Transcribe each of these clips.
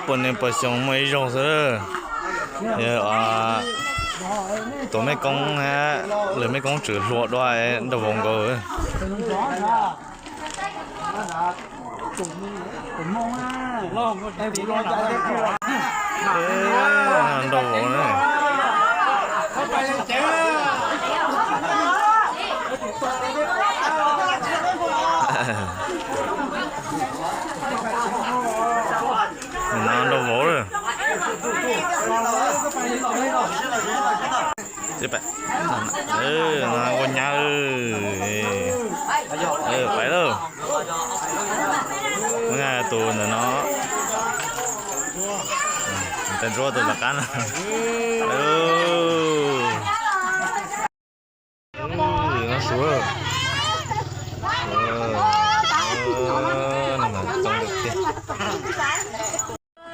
Puas niam puas xyoo muaj ib zaug xwb. Yog tus mej koob, lwm mej koob tswm hlua dua nraug vauv nkaus. Nraug vauv na. Nraug vauv. Nkauj nyab, pais lauj. Tus ntawm no, tus nruab tus tom qab no. No su.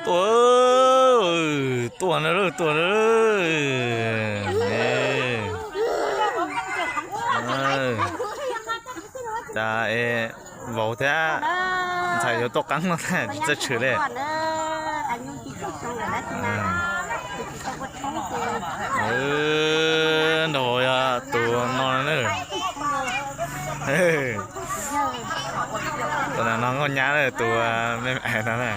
Tuaj, tuaj na, tuaj na. Cas es vauv thiab ntxhais yuav tuaj qeeb no thiab tsis txawj tshwm li. Nraug vauv yog tus no na. Tus no nkauj nyab, tus me me no na.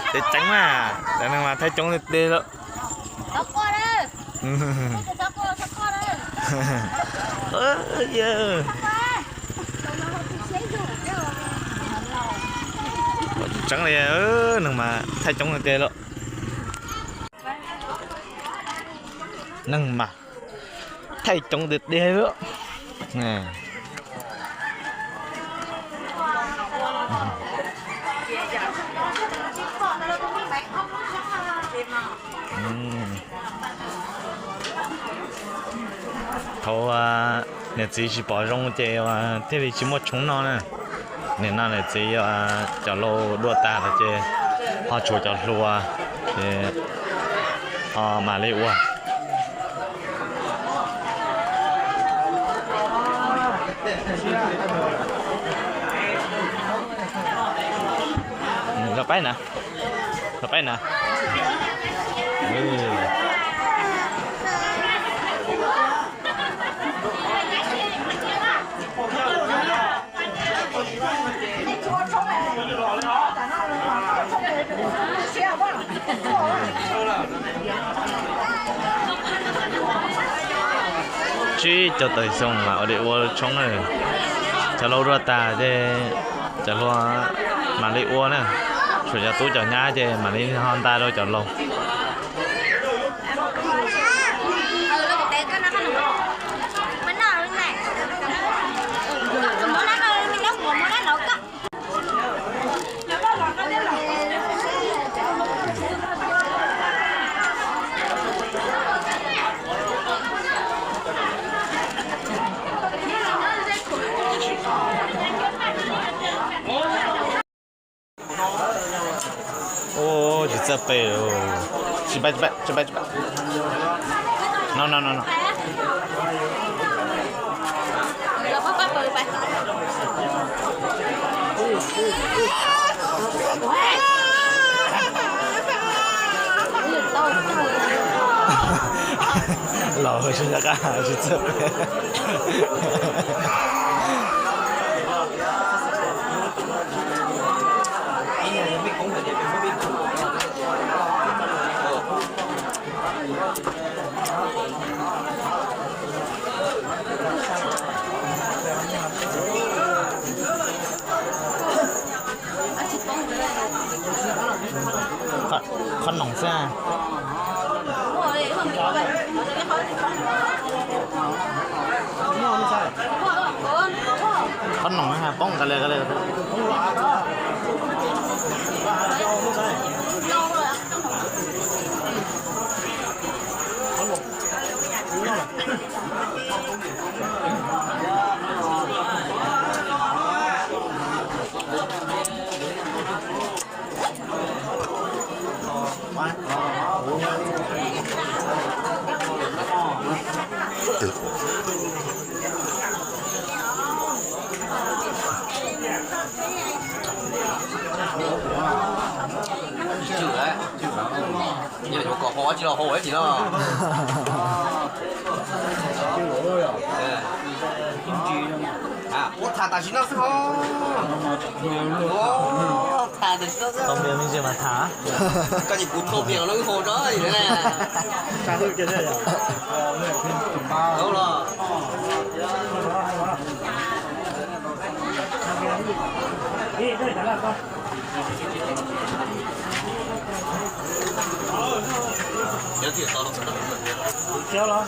Ceev ceev mas, cov neeg mas thaij coob tiag tiag lawm. Tseeb li, neeg mas thaij coob tiag tiag lawm. Neeg mas thaij coob tiag tiag lawm. Thaum niam txiv tsis pom zoo ces thiaj li tsis muaj tshoob noj na. Nim no niam txiv cov laus dua tag lawm ces ho tshuav cov hluas, ces ho mam li ua. Los paib na, los paib na. Tsib caug tawm xyoo mas ua li ua tshoob na. Cov laus dua tag ces cov hluas mam li ua na. Tshuav cov tub cov nyab ces mam li ho nta rau cov laus. Ua tsis txawj pem. Tsis pais, tsis pais, tsis pais, tsis pais. No, no, no, no. Laus tsis nco qab tsis txawj pem. Qhob noom xwb. Qhob noom poob ka li ka li. Yog yuav kom haus tsis los haus tsis no. Ua tham tam sim no xwb os. Tham tam sim no xwb. Koj ces kuv thau plias no wb haus tso ne. Los.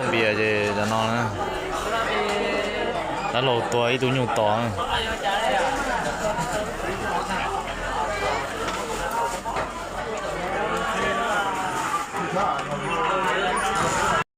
Npias ces cov no na, dab laug tua ib tug nyuj tos na.